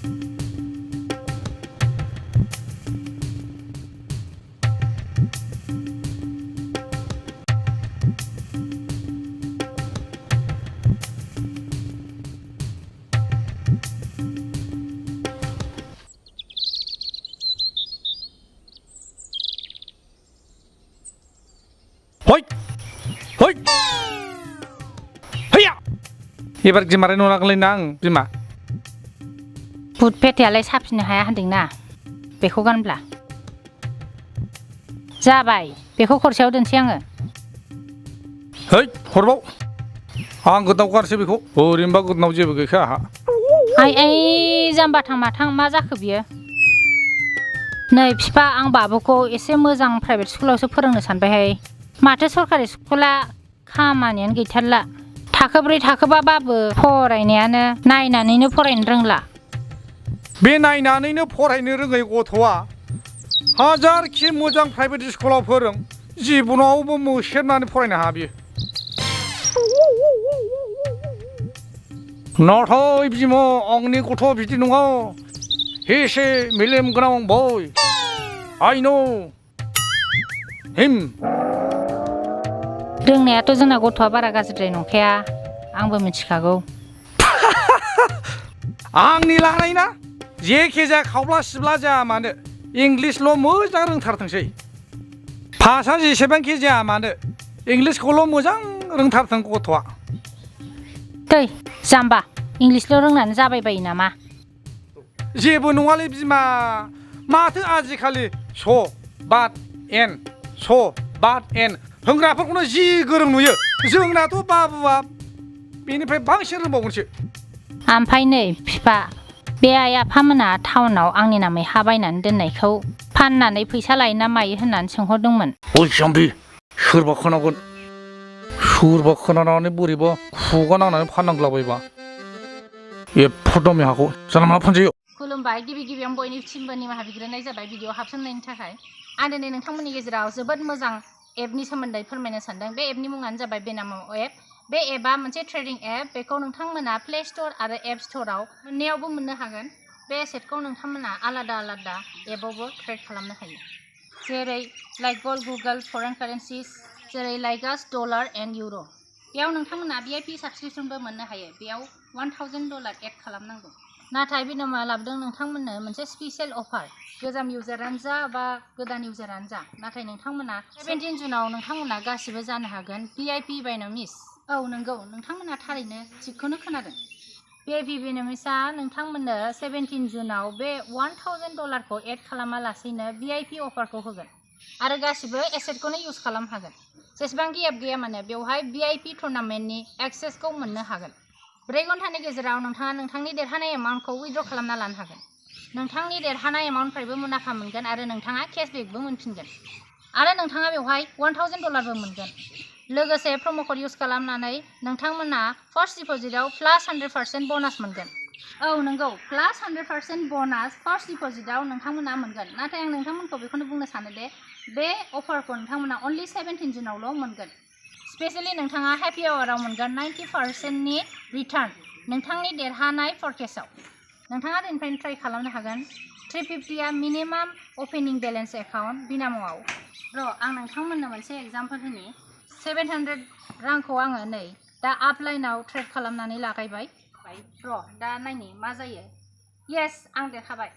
Hoi! Hiya! Ibarat gimana nolak lenang, bima? बुट पेटायालाय साफिनो हाया होनदोंना बेखौ गानब्ला जाबाय बेखौ खरसायाव दोनसै आङो Hei, हरबाव आं गोदाव गारसै बेखौ ओरैनोबा गोदनाव जेबो गैखाया आहा आइ जाम्बाथां माथां मा जाखो बियो नै फिफा आं बाबुखौ एसे मोजां प्राइभेट स्कुलावसो फोरोंनो सानबायहाय माथो सरकारि स्कुला खामानियानो गैथारला थाखो 4 थाखो 5 बाबो फरायनायानो नायनानैनो फरायनो रोंला बे नायनानैनो फरायनो रोङै गथ'आ हाजारखि मोजां प्राइभेट स्कुलाव फोरों जिबनावबो मोसेबनानै फरायनो हाया बियो नाथाय बिमा आंनि गथ'आ बिदि नङा he is a मेलेम गोनां boy I know him रोंनायाथ' जोंना गथ'आ बारा गाज्रिद्राय नंखाया आंबो मिथिखागौ आंनि लानाय ना जेखि जाया खावब्ला सिब्ला जाया मानो इंलिसल' मोजां रोंथारथोंसै भाषा जेसेबांखि जाया मानो इंलिसखौल' मोजां रोंथारथों गथ'आ दै जाम्बा इंलिसल' रोंनानै जाबाय बायो नामा जेबो नङालै बिमा माथो आजिखालि स' बाट एन स' बाट एन होनग्राफोरखौनो जि गोरों नुयो जोंनाथ' बाबुआ बेनिफ्राय बांसिन रोंबावगोनसो ओमफ्राय नै फिफा बे आइ आफामोना टाउनाव आंनि नामै हा बायनानै दोननायखौ फाननानै फैसा लायो ना मायो होननानै सोंहरदोंमोन ओइ जाम्बि सोरबा खोनागोन सोरबा खोनानानै बोरैबा खुगा नांनानै फाननांलाबायबा एफा दामि हाखौ जानला मोनला फानजायो खुलुमबाय गिबि गिबियावनो बयनिसिमबो निमाहा बिग्रोनाय जाबाय भिडिअ हाबसननायनि थाखाय आं दिनै नोंथांमोननि गेजेराव जोबोद मोजां एपनि सोमोन्दै फोरमायनो सानदों बे एपनि मुङानो जाबाय बेनामो एप बे एपआ मोनसे ट्रेडिं एप बेखौ नोंथांमोना प्ले स्ट'र आरो एप स्ट'राव मोननैयावबो मोननो हागोन बे एसेटखौ नोंथांमोना आलादा आलादा एपआवबो ट्रेड खालामनो हायो जेरै लाइक गल्ड गुगोल फरेन कारेन्सिस जेरै लाइगास डलार एन्ड इउर' बेयाव नोंथांमोना VIP साबसक्रिपसनबो मोननो हायो बेयाव $1000 एड खालामनांगौ नाथाय बेनामा लाबोदों नोंथांमोननो मोनसे स्पेशल अफार गोजाम इउजारानो जा बा गोदान इउजारानो जा नाथाय नोंथांमोना 17 जुनाव नोंथांमोना गासिबो जानो हागोन VIP बाय नो मिस औ नंगौ नोंथांमोना थारैनो थिगखौनो खोनादों VIP बाय नो मिसआ नोंथांमोननो 17 जुनाव बे $1000 खौ एड खालामालासेनो VIP अफारखौ होगोन आरो गासिबो एसेटखौनो इउज खालाम हागोन जेसेबांखि एप गैया मानो बेवहाय VIP टुर्नामेन्टनि एक्सेसखौ मोननो हागोन 4 घन्टानि गेजेराव नोंथाङा नोंथांनि देरहानाय एमाउन्टखौ उइथड्र खालामना लानो हागोन नोंथांनि देरहानाय एमाउन्टनिफ्रायबो मुलाम्फा मोनगोन आरो नोंथाङा केशबेकबो मोनफिनगोन आरो नोंथाङा बेवहाय $1000बो मोनगोन लोगोसे प्रम' कड इउज खालामनानै नोंथांमोना फार्स्ट डिप'जिटआव +100% बोनास मोनगोन औ नंगौ +100% बोनास फार्स्ट डिप'जिटआव नोंथांमोना मोनगोन नाथाय आं नोंथांमोनखौ बेखौनो बुंनो सानो दे बे अफारखौ नोंथांमोना अनलि 17 जुनावल' मोनगोन स्पेशेलि नोंथाङा हेपि आवाराव मोनगोन 90%नि रिटार्न नोंथांनि देरहानाय फरकेसाव नोंथाङा दिनैनिफ्रायनो ट्राइ खालामनो हागोन 350आ मिनिमाम ओपनिं बेलेन्स एकाउन्ट बिनामाव आं नोंथांमोननो मोनसे एग्जाम्पल होनि 700 रांखौ आङो नै दा आपलाइनाव ट्रेड खालामनानै लागायबाय दा नायनि मा जायो येस आं देरहाबाय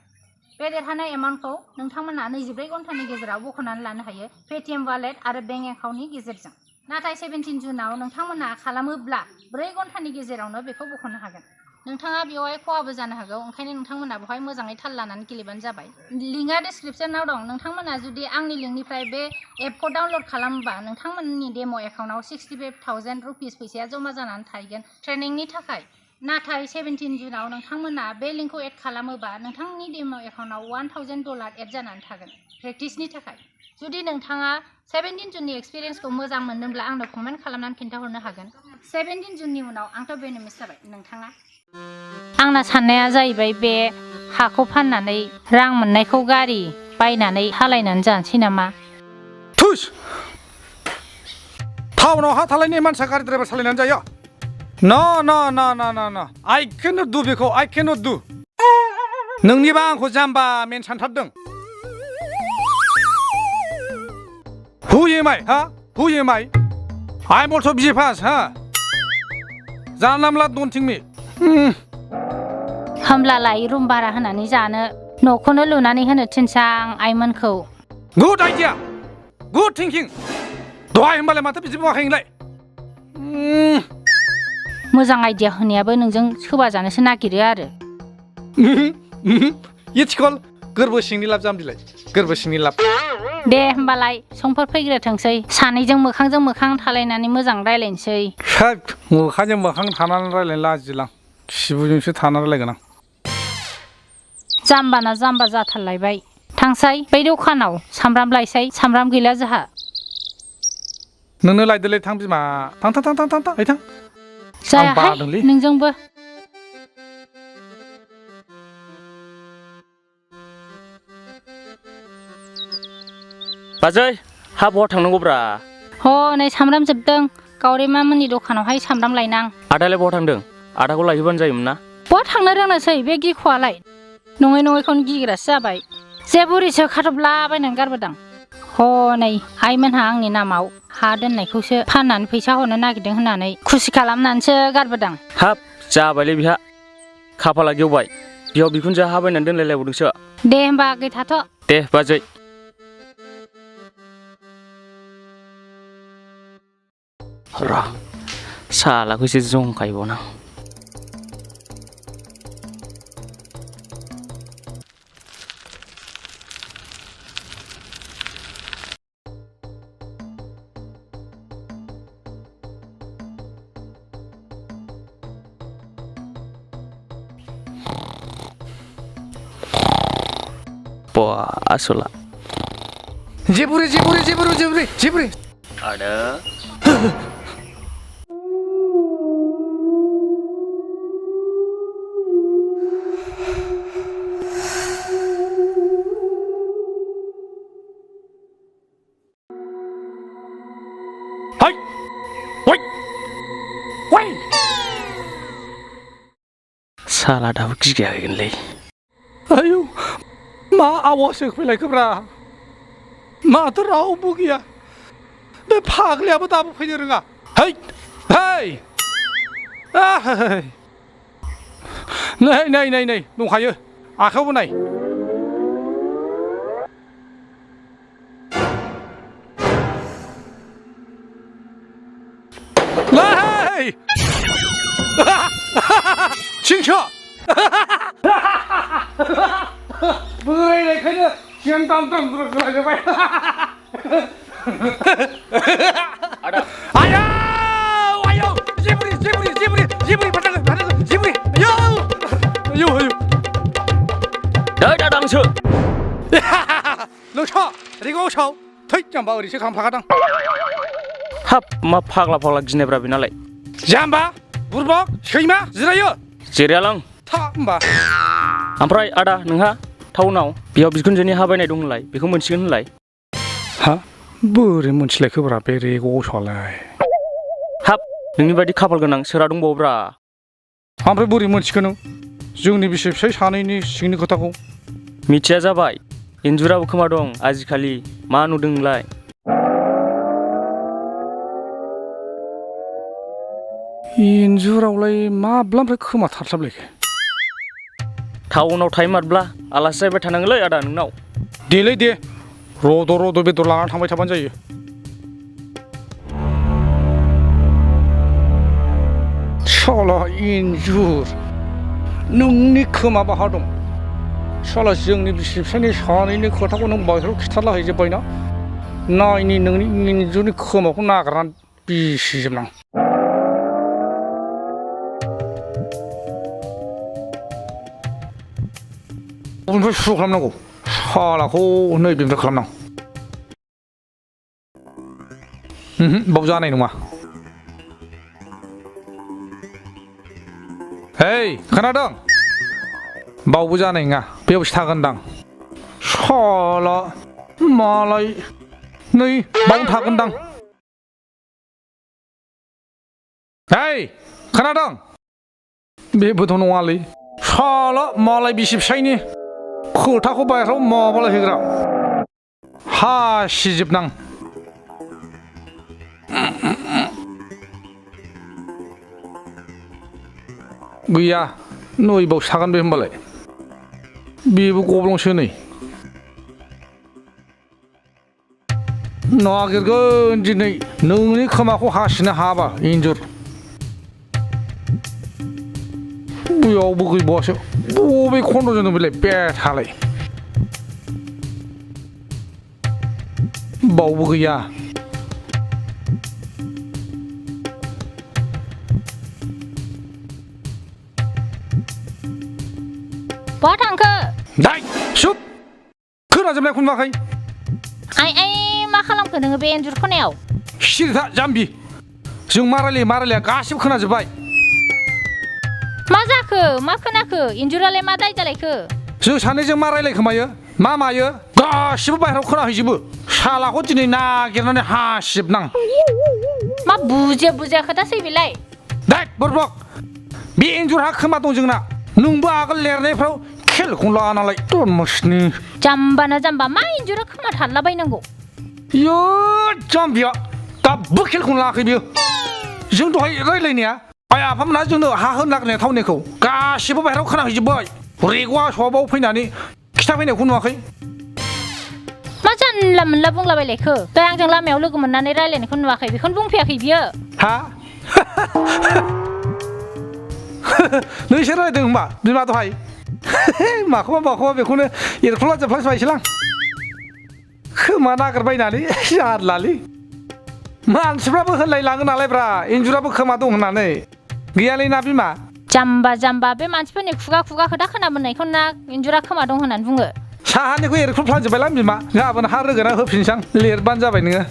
बे देरहानाय एमाउन्टखौ नोंथांमोना 24 घन्टानि गेजेराव बख'नानै लानो हायो पेटिएम वालेट आरो बेंक एकाउन्टनि गेजेरजों नाथाय 17 जुनाव नोंथांमोना खालामोब्ला 4 घन्टानि गेजेरावनो बेखौ बख'नो हागोन नोंथाङा बेवहाय खहाबो जानो हागौ ओंखायनो नोंथांमोना बेवहाय मोजाङै थाल लानानै गेलेबानो जाबाय लिंकआ डिसक्रिपसनाव दं नोंथांमोना जुदि आंनि लिंकनिफ्राय बे एपखौ डाउनलड खालामोबा नोंथांमोननि डेम' एकाउन्टआव 65,000 रुपिस फैसाया जमा जानानै थाहैगोन ट्रेनिंनि थाखाय नाथाय 17 जुनाव नोंथांमोना बे लिंकखौ एड खालामोबा नोंथांनि डेम' एकाउन्टआव $1000 एड जानानै थागोन प्रेक्टिसनि थाखाय जुदि नोंथाङा 17 जुननि एक्सपिरियेन्सखौ मोजां मोनदोंब्ला आंनो कमेन्ट खालामनानै खिन्थाहरनो हागोन 17 जुननि उनाव आंथ' बेनिमिस जाबाय नोंथाङा आंना साननाया जाहैबाय बे हाखौ फाननानै रां मोननायखौ गारि बायनानै सालायनानै जानोसै नामा थुस टाउनाव हा थालायनाय मानसिया गारि ड्राइभार सालायनानै जायो No, I cannot do बेखौ I cannot do नोंनिबा आंखौ जाम्बा मेन सानथारदों Who am I ha Who am I I'm also BA pass ha जानला मोनला don't think me होमब्लालाय रुम भारा होनानै जानो न'खौनो लुनानै होनो थिनसां आइमोनखौ Good idea Good thinking दहाय होमबालाय माथो बिदि बुङाखै नोंलाय मोजां आइडिया होनायाबो नोंजों सोबा जानोसो नागिरो आरो इटकल गोरबो सिंनि लाब जाम्बिलाय गोरबो सिंनि लाब दे होमबालाय संफोर फैग्रोथोंसै सानैजों मोखांजों मोखां थालायनानै मोजां रायलायनोसै मोखांजों मोखां थानानै रायलायनो लाजिलां खिबुजोंसो थानानै रायलायगोन आं जाम्बाना जाम्बा जाथारलायबाय थांसाय बै दखानाव सामब्राम लायसाय सामब्राम गैला जोंहा नोंनो लायदोलै थां बिमा थां ओइ थां जायाहाय नोंजोंबो बाजै हा बहा थांनांगौब्रा नै सामब्राम जोबदों गावरेमा मोननि दखानावहाय सामब्राम लायनां आदालाय बहा थांदों आदाखौ लायहोबानो जायोमोन ना बहा थांनो रोंनोसै बे गिख'आलाय नङै नङैखौनो गिग्रासो जाबाय जे बुरिसो खाथबलाबायनानै गारबोदां नै आइमोनहा आंनि नामाव हा दोननायखौसो फाननानै फैसा हरनो नागिरदों होननानै खुसि खालामनानैसो गारबोदां हाब जाबायलै बिहा खाफाला गेवबाय बेयाव बिखुनजोआ हा बायनानै दोनलायलायबावदोंसो दे होमबा गैथाथ' दे बाजै र' सालाखौ एसे जंखायबावनां आसला जेबुरि आदा साला दाबो गिगायाखैगोनलै आयौ मा आवाजसो फैलायखोब्रा माथो रावबो गैया बे फाग्लायाबो दाबो फैनो रोङा है नै दंखायो आखायावबो नाय नै थिंसो बोरायनायखायनो सिगां दाम गोलाजोब्बाय आयौ जेबुरि फाथांगोन जेबुरि आयौ दै दादांसो लोंसा रिगाव साव थै जाम्बा ओरैसो खालामफाखादां हाब मा फाग्ला गिनायब्रा बेनालाय जाम्बा बुरबक सैमा जिरायो जिरायालां था होमबा ओमफ्राय आदा नोंहा टाउनाव बेयाव बिखुनजोनि हा बायनाय दं होनलाय बेखौ मोनसिगोन होनलाय हा बोरै मोनथिलायखोब्रा बे रेग'सावलाय हाब नोंनि बायदि खाफाल गोनां सोरा दंबावोब्रा ओमफ्राय बोरै मोनथिखो नों जोंनि बिसि फिसाय सानैनि सिंनि खोथाखौ मिथिया जाबाय इन्जुराबो खोमा दं आजिखालि मा नुदों नोंलाय इन्जुरावलाय माब्लानिफ्राय खोमा थारस्लाबलायखो टाउनाव टाइम मारब्ला आलासि जाबाय थानांगोनलै आदा नोंनाव देलै दे रद' बेदर लानानै थांबाय थाबानो जायो साला इन्जुर नोंनि खोमा बाहा दं साला जोंनि बिसि फिसायनि सानैनि खोथाखौ नों बाहेरायाव खिथारला हैजोब्बायना नायनि नोंनि इन्जुरनि खोमाखौ नागारनानै बिसिजोबनां बबेनिफ्राय सुरु खालामनांगौ सालाखौ नैबेनिफ्राय खालामनां बाव जानाय नङा हेइ खोनादों बावबो जानाय नङा बेयावसो थागोनदां साला मालाय नै बावनो थागोनदां हेइ खोनादों बेबोथ' नङालै साला मालाय बिसि फिसायनि खोथाखौ बाहेराव माबालाय होग्रा हासिजोबनां गैया नैबावसो थागोन बे होमबालाय बेबो गब्लंसो नै नागिरगोन दिनै नोंनि खोमाखौ हासिनो हाबा इन्जुर बेयावबो गैबावासो बबे खन्द'जों दं बेलाय बेथालाय बावबो गैया बहा थांखो दाय सुब खोनाजोबनायखौ नुवाखै आइ मा खालामखो नोङो बे एन्जुर खनायाव सिरिथा जाम्बि जों मा रायलाया गासिबो खोनाजोब्बाय मा जाखो मा खोनाखो इन्जुरालाय मा दाय जालायखो जों सानैजों मा रायलायखोमायो मा मायो गासिबो बाहेरायाव खोनाहैजोबो सालाखौ दिनै नागिरनानै हासिबनां मा बुजिया खोथासै बेलाय दाय बरबक बे एन्जरहा खोमा दं जोंना नोंबो आगोल लिरनायफ्राव खेलखौनो लाया नालाय तनमसनि जाम्बाना जाम्बा मा इन्जुरा खोमा थारलाबायनांगौ यो जाम्बिया दाबो खेलखौनो लायाखै बियो जों दहाय रायलायनाया आइ आफामोनहा जोंनो हा होनो नागिरनाय थावनायखौ गासिबो बाहेरायाव खोनाहैजोब्बाय रेग'आ सबाव फैनानै खिथाफैनायखौ नुवाखै मा जानला मोनला बुंलाबायलायखो दहाय आंजों लामायाव लोगो मोननानै रायलायनायखौ नुवाखै बेखौनो बुंफैयाखै बियो हा नोंसोर रायदों होनबा बिमा दहाय माखौबा बेखौनो एरख्ला जोबफ्लांबायसोलां खोमा नागिरबायनानै जारलालै मानसिफ्राबो होनलायलाङो नालाय ब्रा इन्जुराबो खोमा दं होननानै गैयालै ना बिमा जाम्बा बे मानसिफोरनि खुगा खोथा खोनाबोनायखौ ना इन्जुरा खोमा दं होननानै बुङो साहानिखौ एरख्लफ्लांजोब्बायलां बिमा गाबोन हा रोगाना होफिनसां लिरबानो जाबाय नोङो